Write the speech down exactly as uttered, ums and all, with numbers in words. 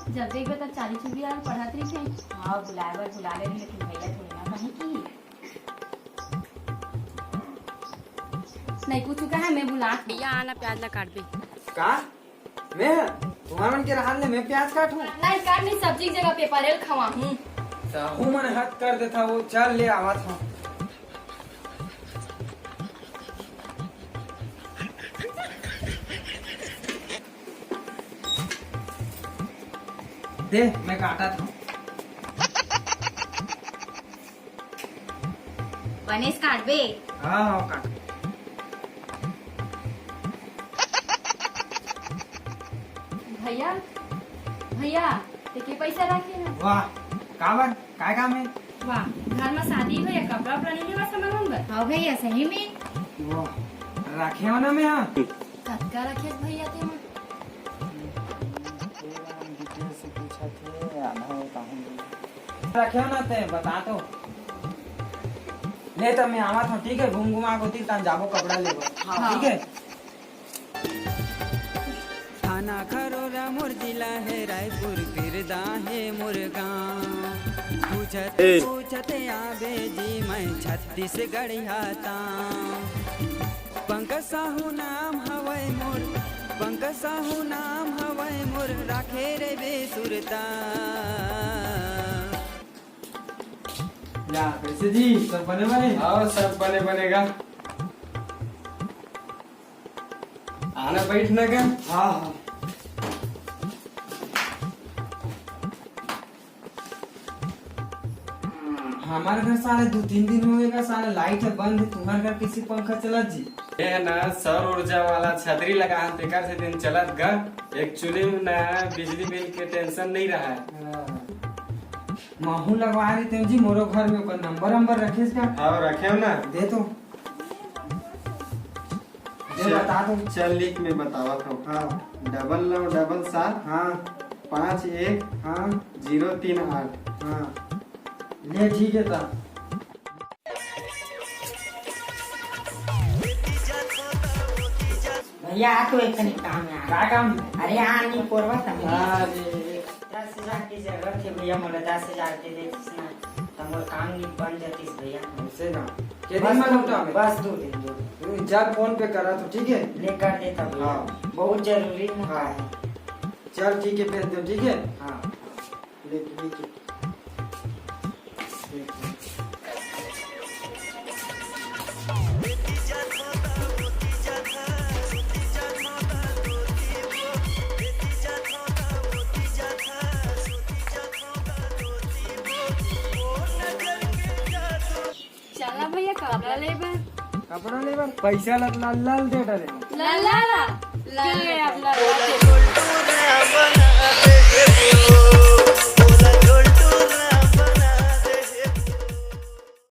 जब देखबे तब चारी चुरी आर पढ़त रहिथे। हाँ, बुलाए बर बुला ले, लेकिन भैया थोड़ी ना कहीं की। नहीं कुछ कहा, मैं बुला। भैया आना, प्याज ला काटबे। का? मैं? तुम्हार मन के रहन ले मैं प्याज काटूं? नहीं काट नहीं, सब्जी के जगह पेपर एल खवा हूँ। सहू मन हद कर देथा वो। चल ले आवत हूँ। दे, मैं काटत हूँ। बनेस काटबे। हाँ, हाँ, काट। भैया, भैया, ते के पैसा राखे ना? वाह, काबर? काय काम है? वाह, घर में शादी भैया, कपड़ा उपड़ा नहीं लेवा सामान मन बर? हाँ भैया, सही में। वाह, राखे हो ना मैं हाँ? कतका रखे भैया ते मन? डिटेल से पूछा थे, आधा बताऊंगी। रखे हो ना ते, बता तो। ले तब मैं आवत हूँ, ठीक है? घूम घुमा के होती, तहां जाबो कपड़ा लेबो। हाँ। ठीक है? थाना खरोरा मोर जिला है, रायपुर बिरदा है मोर गाँव। पूछत ए। पूछत आबे जी मैं छत्तीसगढ़िया ताँव। पंकज साहू नाम हवय मोर, पंकज साहू नाम हवय मोर, राखे रहिबे सुरता। या, कैसे जी? सब बने बने? हाँ, सब बने बने गा। आना, बैठ ना गा। हाँ, हाँ। हमारे घर साले दू तीन दिन हो गए साले, लाइट है बंद है, तुम्हारे घर कैसे पंखा चलत जी? ये ना सौर ऊर्जा वाला छतरी लगा है, तेकर से दिन चलत गा। Actually में ना बिजली बिल के टेंशन नहीं रहा है। हाँ। महू लगवा रही थे जी, मोरो घर में ओकर नंबर वंबर रखे का? हाँ, रखे हो ना। दे तो। दे चल, बता दो। चल लिख, मैं बतावत हूँ। हाँ। डबल नौ डबल सात हाँ। पाँच एक हाँ। जीरो तीन आठ। हाँ। ले ठीक है ता। भैया, आ तो एक कनी काम है। का काम? अरे, आ नहीं कोरवा तम। अरे, दस हजार की जरूरत है भैया, मोला दस हजार दे देतिस ना, त मोर काम नहीं बन जातिस भैया। ऐसे ना। के दिन में लौटा मैं? बस दो दिन, दो दिन। हम्म, चल फोन पे करा तो, ठीक है? ले कर देता भैया। हाँ। बहुत जरूरी मौका हाँ। है। चल ठीक है, भेज दो, ठीक है? हाँ। ले, ठीक है। चला भैया, कपड़ा ले बर। कपड़ा ले बर? पैसा ला, ला, लाल दे डरे। ला, ला, ला। ला, ले, अब ला, ला, ले।